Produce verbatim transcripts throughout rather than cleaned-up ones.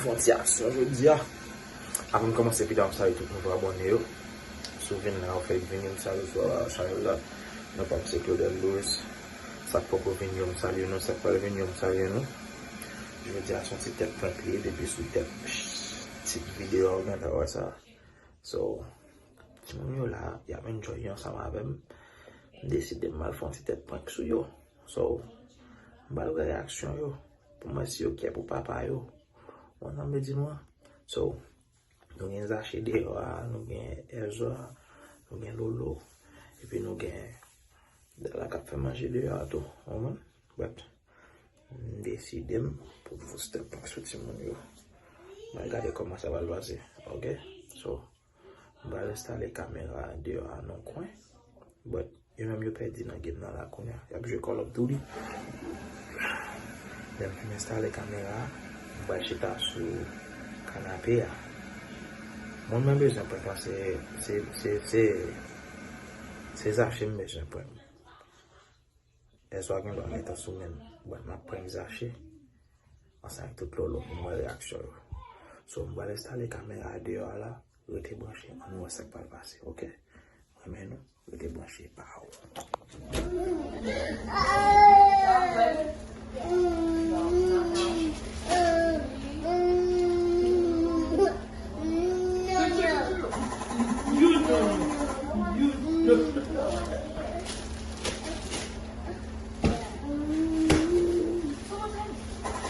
Fè yon ti aksyon jodi a. Avan m kòmanse videyo a, m salye tout nouvo abòne yo. Si w vin la, ou fèk vini, m salye w sou chanèl la. Non pa m se Claudel Louis. Sa k poko vini yo, m salye nou. Sa k pral vini yo, m salye nou. Jodi a se yon ti tèt prank li ye, depi sou tèt tit videyo a, ou gentan wè sa. So, timoun yo la, y ap enjoy yo ansanm avè m. M deside m al fè yon ti tèt prank sou yo. So, m pral wè reyaksyon yo. Pou m wè si yo kè pou papa yo. Ou konprann sa m vle di nou an? So, nou gen Zache deyò a, nou gen Ezra, nou gen Lolo, epi nou gen Dala k ap fè manje deyò a tou. Ou konprann? But, m deside m pou m fè step back sou timoun yo. M al gade kòman sa pral pase. Ok? So, m pral enstale kamera deyò a nan kwen. But, yo menm yo pèdi nan game nan la kounye a. Y ap jwe Call of Duty. Lè m fin enstale kamera a, m pral chita sou kanape a. Moun mwen bezwen prank lan se, se, se, se, se Zache m bezwen prank. Ezra gen dwa gentan sou men m. But m ap prank Zache ansanm ak tout Lolo pou m wè reyaksyon yo. So, m pral enstale kamera a deyò a la. Rete branche, ann wè sa k pral pase, ok? Mwen renmen nou, rete branche, baww.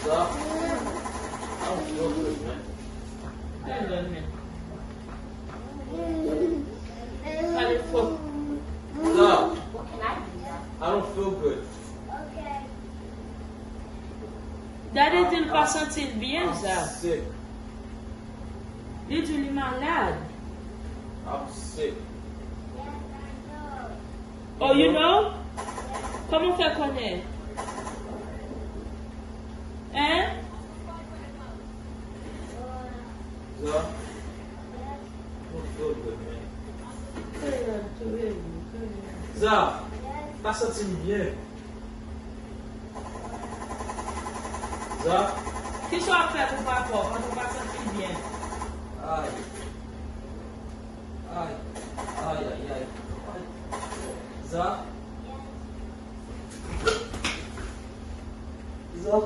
Sa, I don't feel good, man. Sa, I don't feel good. Daddy di l pa santi l byen, sa. I'm sick. Li di li malad. I'm sick. Oh, you know? Kòman w fè konnen? Hein? Za, I don't feel good, man. Za, pa santi m byen. Za. Kisa w ap fè pou papa w pandan w pa santi l byen? Ay. Ay. Ay, ay, ay. Ay. Za. Za.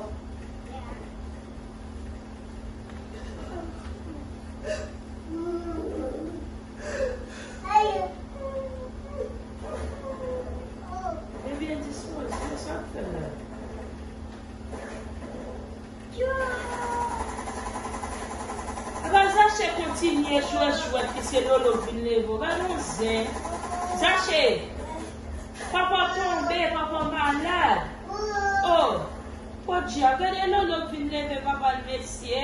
Ebyen, dispoze, sa k fè la? Apa Zache kontinye jwe jwèt piske Lolo vin leve w. Gade yon zen. Zache! Papa w tonbe, papa w malad. Oh! Podyab, gade Lolo k vin leve papa l, mesye.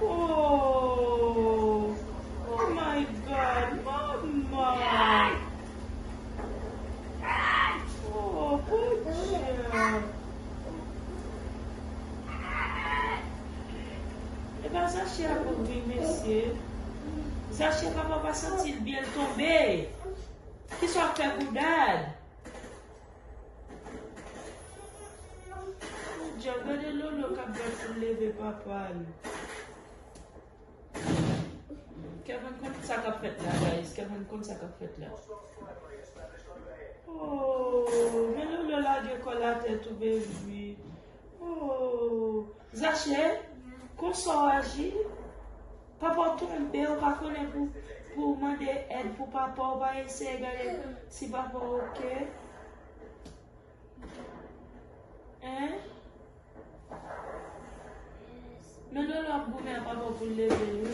Oh, oh my God, manman. Oh, podyab. Epa Zache ap ri, mesye. Zache papa pa santi l byen, l tonbe. Kisa w ap fè pou dad? Podyab, gade Lolo k ap bat pou l leve papa l. Kevin konn sa k ap fèt la, guys. Kevin konn sa k ap fèt la. Oh, men Lolo lage kò l atè tou, baby. Oh, Zache, konsa w aji? Papa w tonbe, ou pa konnen pou, pou w mande èd pou papa w, pa eseye gade si papa w oke. Hein? Men Lolo ap goumen ak papa w pou l leve l, wi.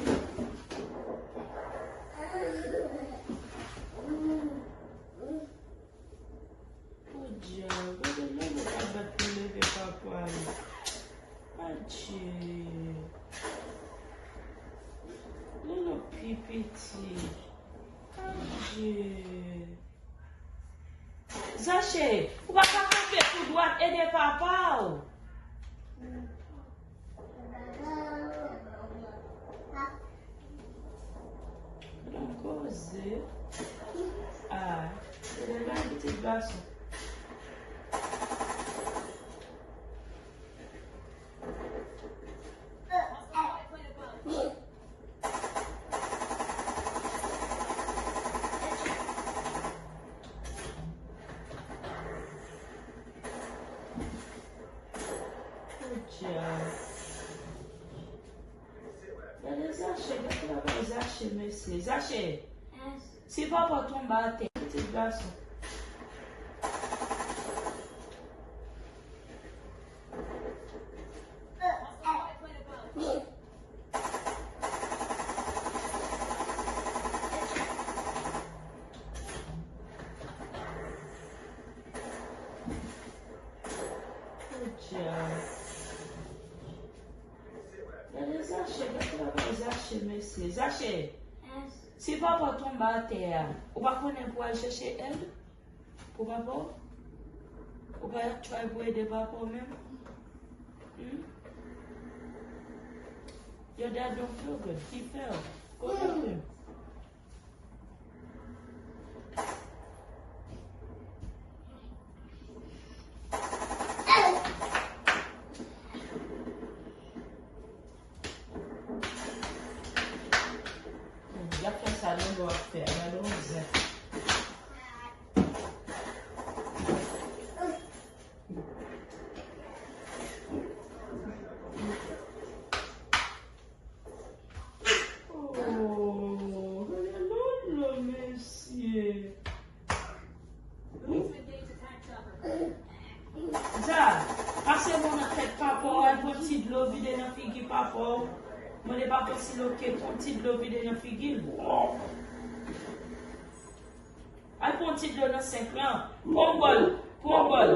Podyab, gade Lolo pa bat pou leve papa l. Adje. Lolo pi piti. Adje. Zache, ou pa ka kanpe tou dwat, ede papa w. Gad on koze. Ah, se de bèl pitit gason. Zache, gade travay Zache, mesye. Zache, si papa w tonbe atè, pitit gason. Good job. Gade Zache, gade travay Zache, mesye. Zache, si papa w tonbe atè a, ou pa konnen pou al chèche èd pou papa w? Ou pa try pou ede papa w menm? Hmm? Your dad don't feel good. He fell. Go help him. Y ap fè sa, Lolo ap fè. Gade yon zen. Oh, gade Lolo, mesye. Za, pase men w nan tèt papa w, al pran ti dlo vide nan figi papa w. Mande papa w si l oke, pran ti dlo vide nan figi l. Al pran ti dlo nan senk lan. Pran bòl. Pran bòl.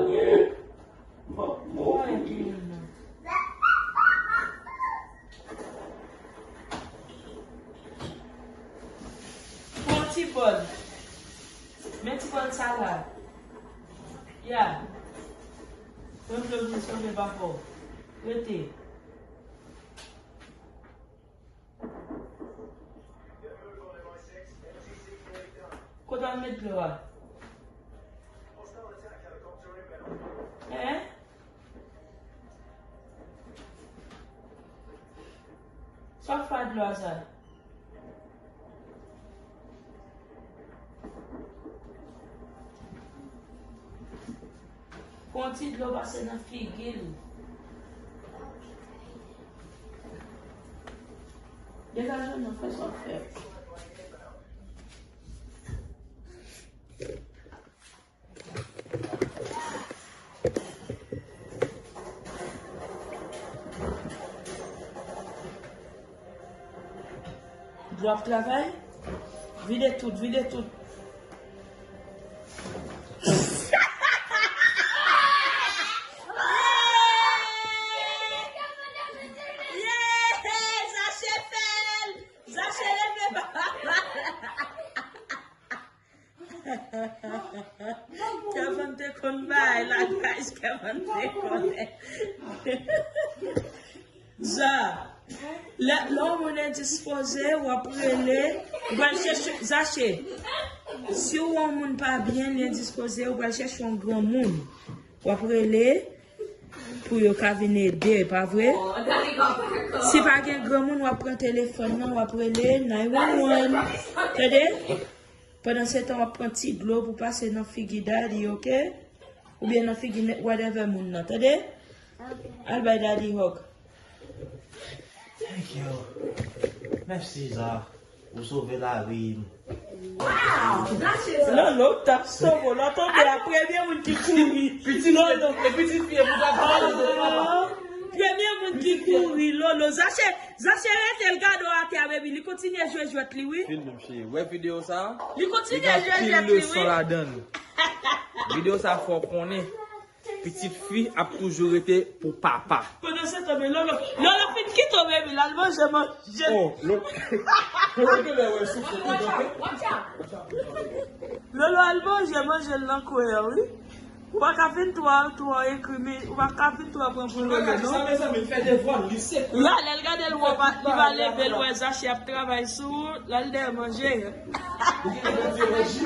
Pran ti bòl. Men ti bòl sa la. Ya. Pran dlo vin sove papa w. Rete. Kote w al met dlo a? Hein? Sa w fè a dlo a sa? Pran ti dlo pase nan figi l. Degaje w non, fè sa w fè. Dlo ap travay? Vide tout, vide tout. Zache fè l! Zache leve papa! Kevin te konn bay la, guys, Kevin te konnen. Za, lè, lè yon moun endispoze, w ap rele, ou pral chèche, Zache, si w wè yon moun pa byen, li endispoze, ou pral chèche yon granmoun. W ap rele pou yo ka vin ede, pa vre? Si pa gen granmoun, w ap pran telefòn nan, w ap rele nine one one. Tande? Pandan se tan, w ap pran ti dlo pou pase nan figi daddy, oke? Oubyen nan figi ne-, whatever moun nan, tande? Al bay daddy hug. Thank you. Mèsi, Za. Ou sove lavi m. Wow! Zache sa. Lolo, w t ap sove w. Lè w tonbe a, premye moun ki kouri. Pitit Lolo. E pitit fi, e pou ta pale de papa. Premye moun ki kouri, Lolo. Zache, Zache rete, l gade w atè a, baby. Li kontinye jwe jwèt li, wi. Filme m, cheri. Wè videyo sa a? Li kontinye jwe jwèt li, wi. Li gen anpil leson ladan l. Videyo sa a fè w konnen. Pitit fi ap toujou rete pou papa. Pandan se tan, men Lolo, Lolo fin kite w, baby, l al manje, manje. Oh, Lolo. Lolo genlè wè soufle tou, ok? Lolo al manje, manje l nan kwen an, wi. Ou pa ka vin twò, twò ekri, men ou pa ka vin twò pran pou Lolo, non. Sa, mezanmi, l fè devwa l, li se. Ya, lè l gade l wè pa, li pa leve, l wè Zache ap travay sou, l al dèyè manje. Li genlè pèdi enerji.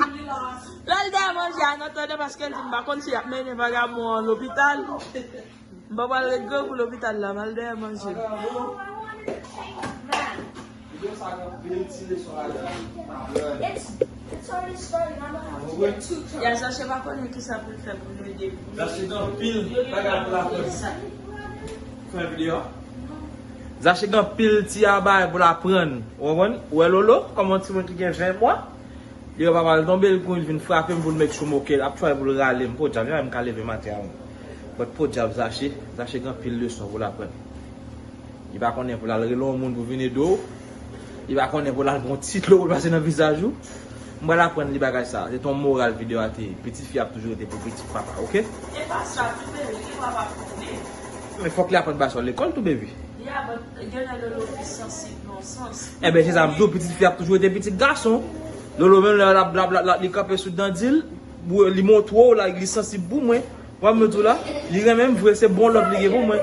Lè l dèyè manje a, n ap tande paske l di, "M pa konn si y ap mennen vagabon an lopital." M pa pral ret grangou lopital la, m al dèyè manje. Ya Zache pa konnen kisa pou l fè pou nou ede. Zache gen anpil bagay pou l aprann. Fè videyo. Zache gen anpil ti bagay pou l aprann. Ou konprann? Ou wè Lolo, kòm yon timoun ki gen ven mwa, li wè papa l tonbe, l kouri, l vin frape m pou l make sure m oke, l ap try pou l rale m. Podyab, li pa menm ka leve m atè a, non. But podyab Zache, Zache gen anpil leson pou l aprann. Li pa konnen pou l al rele yon moun pou vin ede w. Li pa konnen pou l al pran yon ti dlo pou l pase nan vizaj ou. M pral aprann li bagay sa. Se t yon moral videyo a te ye. Pitit fi ap toujou rete pou pitit papa, oke? E pa sa tou, baby, li pa pa konnen. Men fòk li aprann bagay sa lekòl tou, baby. Yeah, but gen lè Lolo pi sansib nan sans. Enben, se sa m di w, pitit fi ap toujou rete pitit gason. Lolo menm lè l ap, l ap, l ap, l ap, li kanpe sou dandi l, li montre w la, li sansib pou mwen. Ou wè m di w la, li renmen m vre, se bon love li gen pou mwen.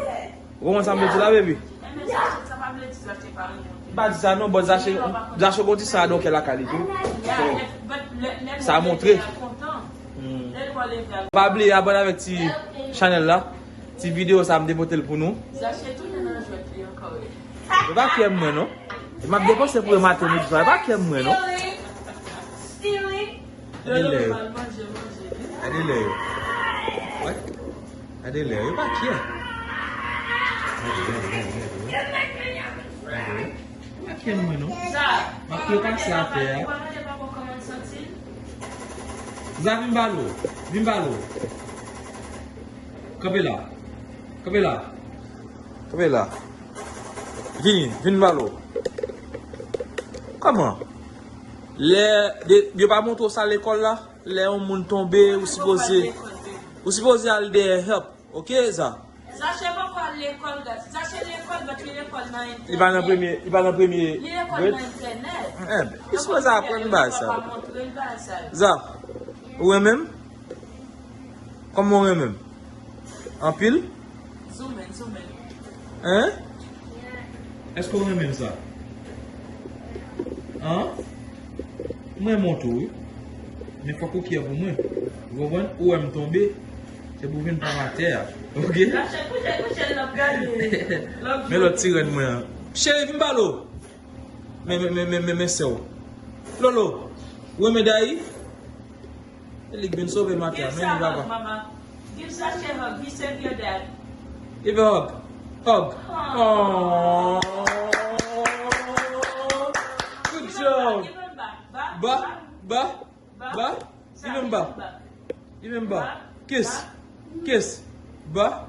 Ou konprann sa m vle di la, baby? Enben, sa, sa pa vle di Zache pa renmen w. M pa di sa non, but Zache, Zache gon ti sa a donk lakay li tou. So, sa montre. Hmm. Pa bliye abòne avèk ti chanèl la. Ti videyo sa a m te pote l pou nou. Zache tounen nan jwèt li ankò, wi. E pa kyè mwen non. E m ap depanse pou yo maten midi swa. E pa kyè mwen non. Stealing. Stealing. Gade lè yo. Gade lè yo. Wè. Gade lè yo. Yo pa kyè. Gade, gade, gade, gade. Gade. Yo pa kyè mwen non. M ap fè yo pase atè a. Za, vin ba l o. Vin ba l o. Kanpe la. Kanpe la. Kanpe la. Vini, vin ba l o. Kòman? Lè, de, yo pa montre w sa lekòl la? Lè yon moun tonbe, ou sipoze, ou sipoze al dèyè help. Oke, Za? Zache poko al lekòl, guys. Zache lekòl, but li lekòl nan entènèt. Li pa nan premye, li pa nan premye grade? Li lekòl nan entènèt. Eh, li sipoze aprann bagay sa yo. Papa montre l bagay sa yo. Za, ou renmen m? Kòman w renmen m? Anpil? Zoumen, zoumen. Hein? Èske w renmen m sa? Hein? M renmen w tou, wi. Men fòk ou kyè pou mwen. Ou konprann? Ou wè m tonbe, se pou w vin pran m atè a. Oke? Zache kouche, kouche, l ap gade. Men lòt ti rèn mwen an. Cheri, vin ba l o. Men, men, men, men, men, men sè w. Lolo, ou renmen Dayi? Se li k vin sove maten an, men li papa. Give Zache hug, he save your dad. Give a hug. Hug. Aww. Good job. Ba, ba, ba. Give him ba. Give him ba. Kiss. Kiss. Ba.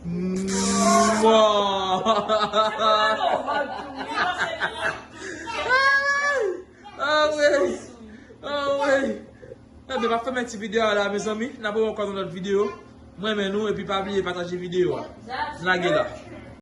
Mwah. Ah wey. Ah wey. Enben, m ap fèmen ti videyo a la, mezanmi. N ap wè ankò nan lòt videyo. M renmen nou, epi pa bliye pataje videyo a. N lage la.